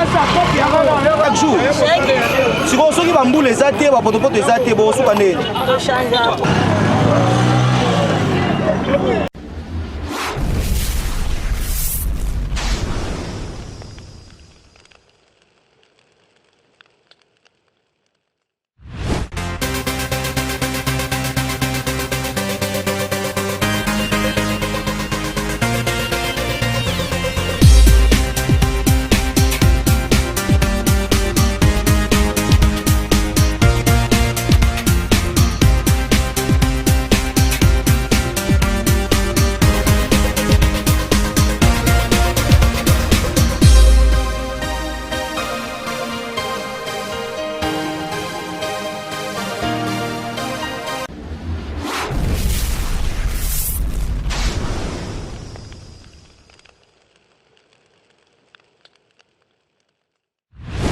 Chaque jour. Sikoyo soki bambula eza te, bapotopoto eza te, bokosuka ndenge?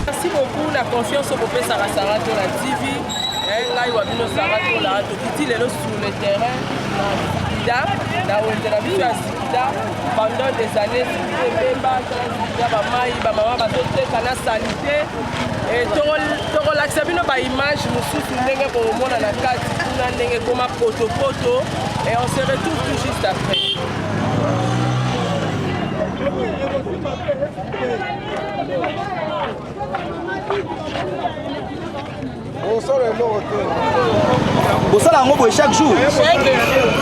Merci beaucoup na confiance okopesaka Sarah Tola TV. Eh, ngai wa bino Sarah Tola tokiti lelo sur le terrain na Zikida na wenze na biso ya Zikida pendant des années Zikida ebeba tala Zikida bamai bamama bazoteka na salite tokolakisa bino baimage mosusu ndenge bokomona na kati kuna ndenge ekoma potopoto et on se retrouve tout juste après. Bosala yango boye chaque jour.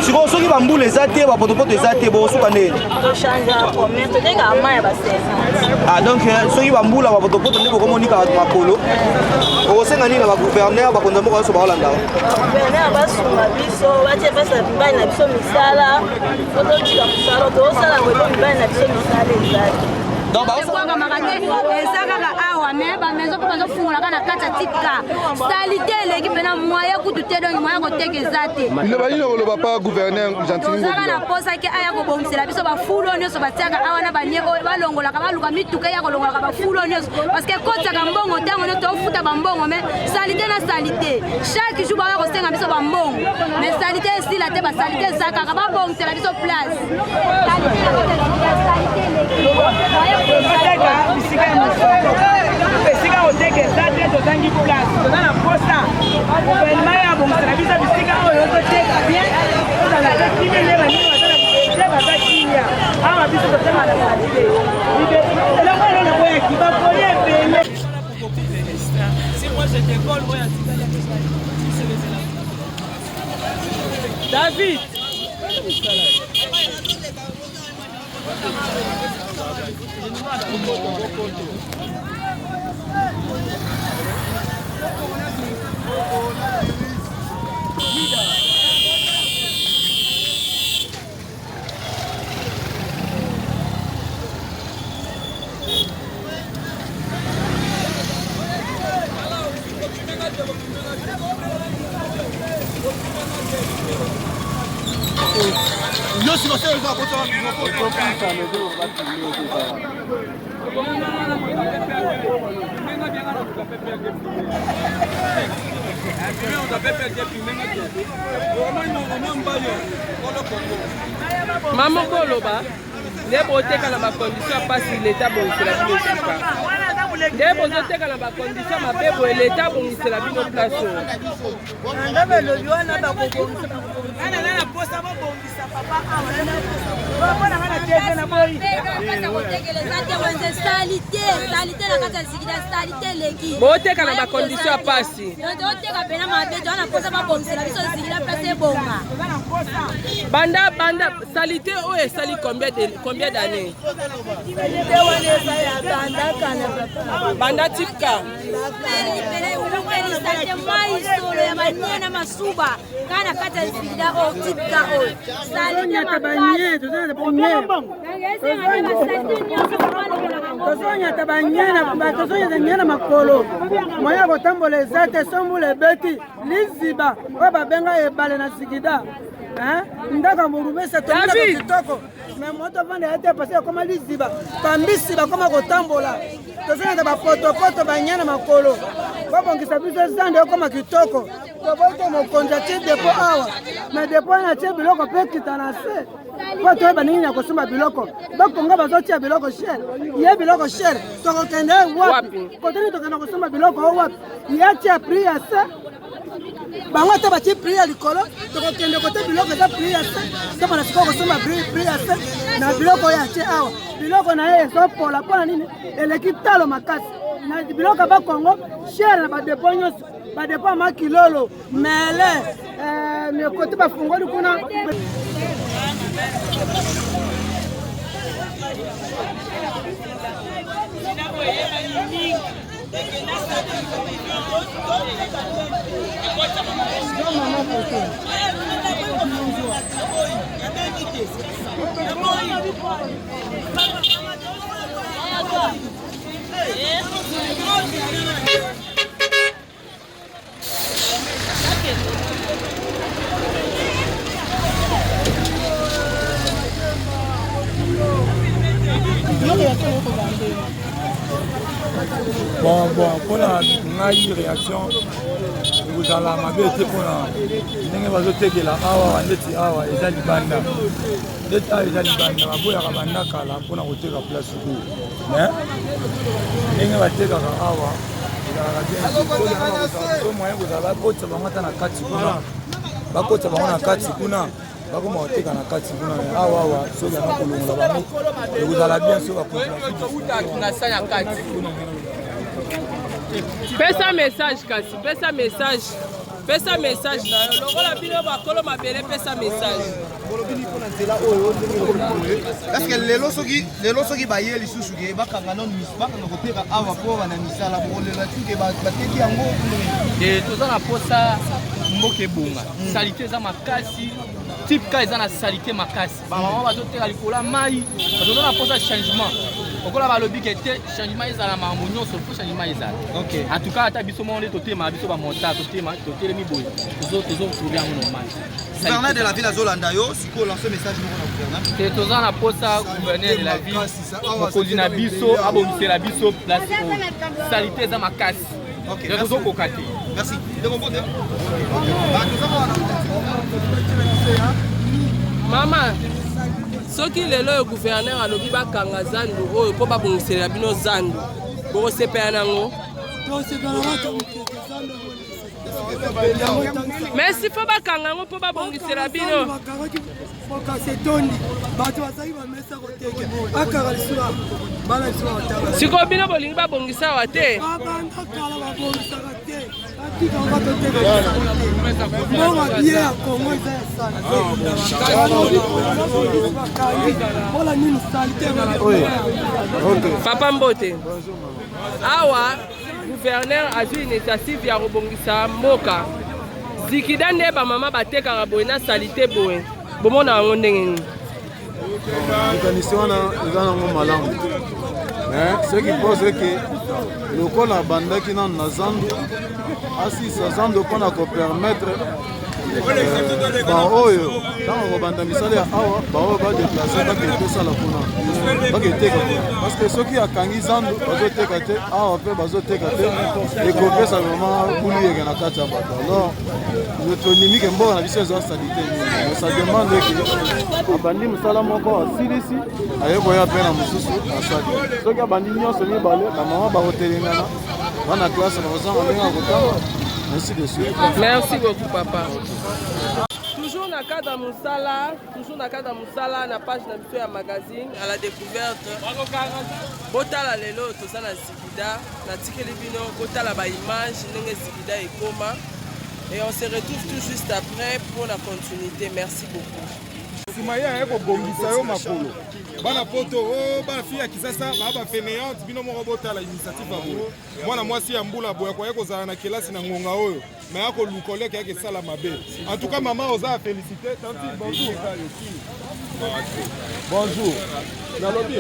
Sikoyo soki bambula eza te, bapotopoto eza te, bokosuka ndenge? Ah, donc euh, soki bambula bapotopoto nde bokomonika bato makolo. Okosenga nini na bagouverneur, bakonzi ya mboka nyonso baolanda? Gouverneur basunga biso, batie pesa mibali na biso misala, po totika mosala tozosala boye po mibali na biso misala ezali. Ebwakamaka te, eza kaka awa me bamaison mpe bazofungolaka na kati ya tika salite eleki mpena moyen kutu te, donc moyen koteka eza te. Liloba nini okoloba pa gouverneur Gentiny Tozaka Ngobila? na posa ke aya kobongisela biso bafulu oyo nyonso batiaka awa na banie oyo balongolaka, baluka mituka eya kolongolaka bafulu oyo nyonso parce que ekotiaka mbongo ntango nyonso tofuta bambongo me salite na salite chaque jour baya kosenga biso bambongo me salite esila te, basalite eza kaka, babongisela biso place. Toteka bisika ya mosolo, esika koteka eza te, tozangi place. Toza na posa gouvernement ya abongisela biso bisika oyo toteka bien, tozala te kimia, nde baninga baza na liberté, baza kimia. Awa biso toteka na salite, eloko elo naboyaki bakoli ebele. David. Mama koloba nde boteka na bakondition ya mpasi, leta abongisela bino esika. Nde bozoteka na bakondition mabe boye, leta abongisela bino place oyo. Boteka na bakondition ya mpasi, banda banda salite oyo esali combien de combien d'années? Banda tika mai solo ya banie na masuba kaka na kati ya zikida oyo tika oyo tozonyata banye na makolo, moyen ya kotambola eza te. Sombula ebeti liziba oyo babenga ebale na zikida, ndako ya morumesa tongaka kitoko me moto avanda ya te parce ekoma liziba, bambisi bakoma kotambola. Tozongaka bapotopoto banya na makolo, babongisa biso zando ekoma kitoko. Toboyi te mokonzi atie depo awa, me depo wana atie biloko mpe kita na se. mpo toyeba ndenge ya kosomba biloko. Bakongo bazotia biloko cher, ye biloko cher, tokokende wapi? Koteni tokende kosomba biloko o wapi? Ye atia prix ya se, bango ata batie prix ya likolo, tokokende kote biloko eza prix ya se, tobanda sikoyo kosomba prix ya se na biloko oyo atie awa. Biloko na ye ezopola mpo na nini? Eleki talo makasi na biloko ya bakongo cher na badepo nyonso, badepo ya makilolo mele eh, kote bafungoli kuna. Bon, bon, mpona ngai réaction ekozala mabe te mpona ndenge bazotekela awa ndeti awa eza libanda, ndeti awa eza libanda, baboyaka banda kala mpona koteka place oyo, mais ndenge batekaka awa ezalaka bien. Moyen kozala bakotisa bango ata na kati kuna, bakotisa bango na kati kuna, bakoma koteka na kati kuna. Awa awa soki yango kolongola bango ekozala bien, soki bakontina. Pesa message kasi, pesa message, pesa message na yo lokola bino bakolo mabele, pesa message. Bolobi nini mpona nzela oyo ndenge boye? Parce lelo soki baye lisusu ke bakanga nano, bakanga koteka awa mpo bana misala bokolela tike bateki yango. E toza na posa mboka ebonga. Saleté eza makasi, type ka eza na saleté makasi, bamama bazoteka likolo ya mai. Toza na posa changement, okola balobi ke te, changement ezala makambo nyonso, faut changement ezala. En tout cas, ata biso moko nde totema, biso bamota totema, totelemi boye, tozotrouve yango normal. Gouverneur de la ville azolanda yo sikoyo, lance message moko na gouverneur. Te, toza na posa gouverneur de la ville, mokonzi na biso, abongisela biso place oyo, saleté eza makasi. Tozokoka te. Merci. Ndeko, mbote. Toza wana. Mama, soki lelo oyo gouverneur alobi bakanga zandu oyo mpo babongisela bino zandu, bokosepela nango? Merci. Mpo bakanga yango mpo babongisela bino. Bokasi etondi, bato bazali bamesa koteke, akanga lisusu bana biso bakotanga. Sikoyo bino bolingi babongisa awa te? Babanda kala, babongisaka te, batikaka toteka. Mbongo bie ya Kongo eza ya saleté, mpona nini saleté? Papa, mbote. Awa gouverneur azwi initiative ya kobongisa mboka Zikida, nde bamama batekaka boye na saleté boye, bomona yango ndenge nini? Likanisi wana eza nango malamu, mais ce qui pose ke lokola abandaki nanu na zandu, asisa zandu mpona kopermettre baoyo ntango kobanda misala ya awa, baoyo badeplace bakende tosala kuna, baketeka kuna, parce que soki akangi zandu, bazoteka te awa mpe bazoteka te, ekopesa vraiment bulu yeke na kati ya bato. Alors tondimi ke mboka na biso eza saleté mingi, ça demande ke abandi mosala moko, asilisi, aye koya mpe na mosusu asali. Soki abandi nyonso mibale, bamama bakotelengana, bana classe bakozanga ndenge ya kotanga, ainsi de suite. Merci beaucoup, papa. Toujours na cadre ya mosala, toujours na cadre ya mosala, na page na biso ya magazine à la découverte, botala lelo toza na Zikida. Natikeli bino kotala baimage ndenge Zikida ekoma et on se retrouve tout juste après pour la continuité. Merci beaucoup. Nsima ye aye kobongisa yo makolo. Bana poto o bana fille ya Kisasa baa bafainéante. Bino moko botala initiative ya boye, mwana mwasi ya mbula boye akoya kozala na kelasi na ngonga oyo, me akoluka oleka yaka esala mabe. En tout cas, mama, oza ya félicité. Tanti, bonjour. Bonjour. Nalobi,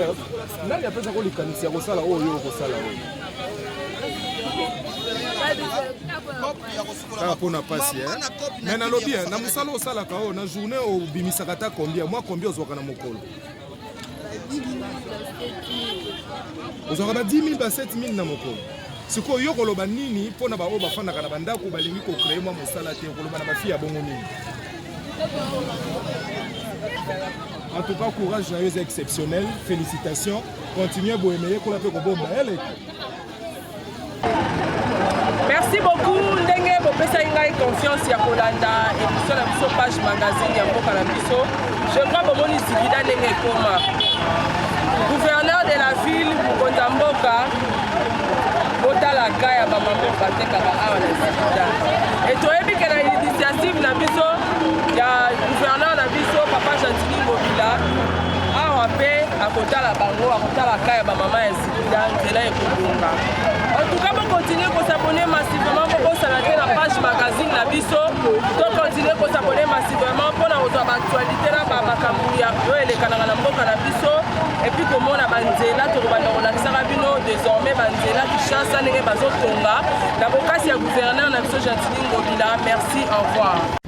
nani apesako likanisi ya kosala oyo okosala oyo? Kaka mpona pasi, mais nalobi, na mosala osalaka oyo, na journée obimisaka ata combien? Mwa combien ozwaka na mokolo? Ozwaka ba 10 000, ba 7 000 na mokolo. Sikoyo yo koloba nini mpona baoyo bafandaka na bandako, balingi kocréer mwa mosala te? Koloba na bafille ya bongo nini? En tout cas, courage na yo eza exceptionnel. Félicitations. Continue boye mais yekola mpe kobomba eleki. Merci beaucoup ndenge bopesaki ngai confiance ya kolanda émission na biso page magazine ya mboka na biso. Je crois bomoni zikida ndenge ekoma. Gouverneur de la ville, mokonzi ya mboka, botala ka ya bamama batekaka awa na zikida. E toyebi ke na initiative na biso ya gouverneur na biso papa Gentiny Ngobila awa mpe akotala bango, akotala ka ya bamama ya zikida, nzela ekobonga. En tout cas, bokontinue kosabone massivement, bobosana te na page magazine na biso. Tokontinue kosabone massivement mpo na kozwa baactualité na bamakambo ya oyo elekanaka na mboka na biso, epuis komona banzela tokobanda kolakisaka bino désormais banzela Kinshasa ndenge bazotonga na bokasi ya gouverneur na biso Gentiny Ngobila. Merci, au revoir.